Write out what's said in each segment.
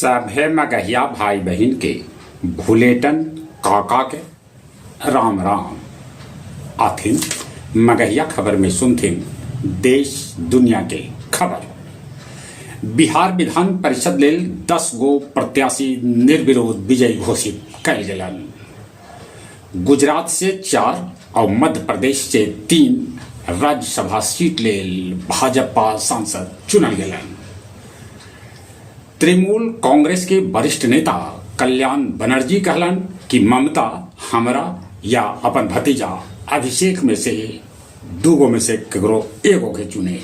सभे मगहिया भाई बहिन के भुलेटन काका के राम राम। आथिन मगहिया खबर में सुनथिन देश दुनिया के खबर। बिहार विधान परिषद लेल 10 गो प्रत्याशी निर्विरोध विजयी घोषित कयल गेलन। गुजरात से 4 और मध्य प्रदेश से 3 राज्यसभा सीट लेल भाजपा सांसद चुनल गेलन। तृणमूल कांग्रेस के वरिष्ठ नेता कल्याण बनर्जी कहलन कि ममता हमरा या अपन भतीजा अभिषेक में से दूगो में से केकरो एगो के चुने।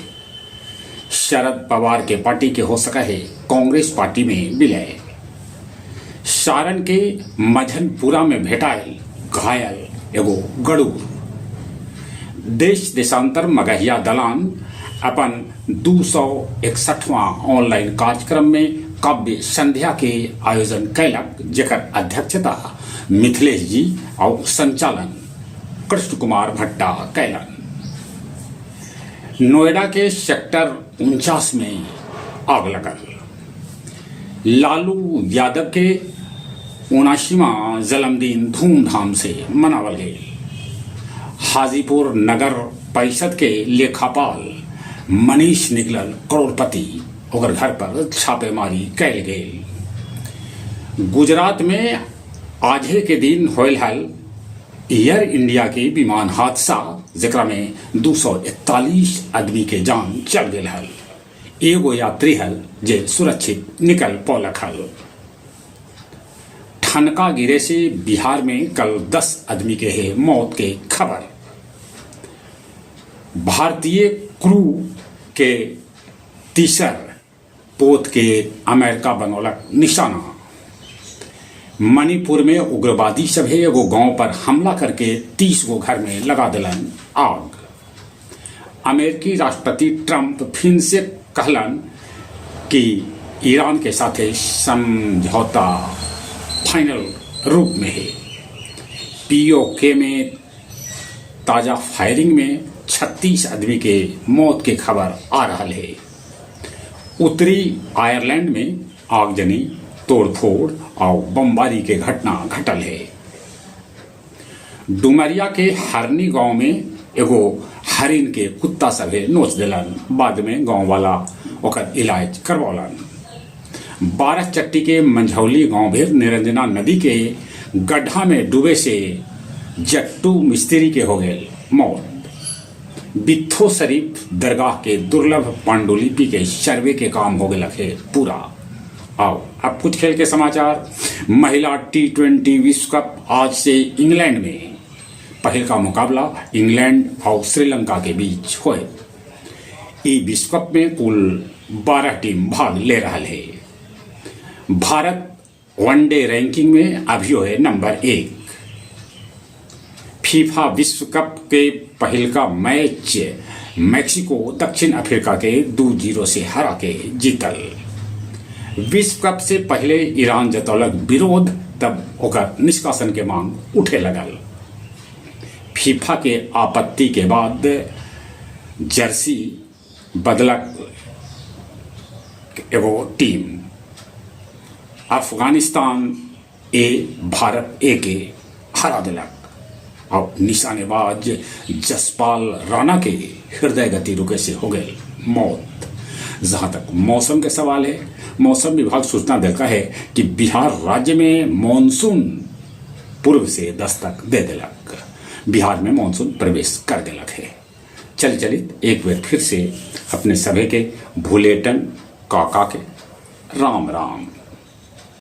शरद पवार के पार्टी के हो सका है कांग्रेस पार्टी में विलय। सारण के मझनपुरा में भेटायल घायल एगो गड़ूर। देश देशांतर मगहिया दलान अपन 261वां ऑनलाइन कार्यक्रम में काव्य संध्या के आयोजन कैलक, जेकर अध्यक्षता मिथिलेश जी और संचालन कृष्ण कुमार भट्टा कैलन। नोएडा के सेक्टर 49 में आग लगल। लालू यादव के 79वां जन्मदिन धूमधाम से मनावल गई। हाजीपुर नगर परिषद के लेखापाल मनीष निकलल करोड़पति, ओकर घर पर छापेमारी कैल गेल। गुजरात में आजे के दिन होयल हल एयर इंडिया के विमान हादसा, जेकरा में 241 आदमी के जान चल गेल हल। एगो यात्री हल जे सुरक्षित निकल पौलक हल। ठनका गिरे से बिहार में कल 10 आदमी के है मौत के खबर। भारतीय क्रू के तीसर पोत के अमेरिका बनौलक निशाना। मणिपुर में उग्रवादी सभे एगो गांव पर हमला करके 30 गो घर में लगा दिलन आग। अमेरिकी राष्ट्रपति ट्रंप फिर से कहलन कि ईरान के साथे समझौता फाइनल रूप में है। पीओके में ताजा फायरिंग में 36 आदमी के मौत के खबर आ रहा है। उत्तरी आयरलैंड में आगजनी, तोड़फोड़ और बमबारी के घटना घटल है। डुमरिया के हरनी गांव में एगो हरिन के कुत्ता सभे नोच दिलन, बाद में गांव वाला ओकर इलाज करवौलन। 12 चट्टी के मंझौली गांव भेर निरंजना नदी के गड्ढा में डूबे से जट्टू मिस्त्री के हो गए मौत। बित्थो शरीफ दरगाह के दुर्लभ पांडुलिपि के सर्वे के काम हो गया है पूरा। आओ अब कुछ खेल के समाचार। महिला T20 विश्व कप आज से इंग्लैंड में पहल का मुकाबला इंग्लैंड और श्रीलंका के बीच होए। ई विश्व कप में कुल 12 टीम भाग ले रहा है। भारत वनडे रैंकिंग में अभी है नंबर 1। फीफा विश्व कप के पहल का मैच मैक्सिको दक्षिण अफ्रीका के 2-0 से हरा के जीतल। विश्व कप से पहले ईरान जतौलक विरोध, तब ओकर निष्कासन के मांग उठे लगल। फीफा के आपत्ति के बाद जर्सी बदलक एगो टीम। अफगानिस्तान ए भारत ए के हरा दिलक और निशानेबाज जसपाल राणा के हृदय गति रुके से हो गए मौत। जहां तक मौसम के सवाल है, मौसम विभाग सूचना देता है कि बिहार राज्य में मानसून पूर्व से दस्तक दे दिलक। बिहार में मानसून प्रवेश कर दिलक है। चल चलित एक बार फिर से अपने सभी के भूलेटन काका के राम राम।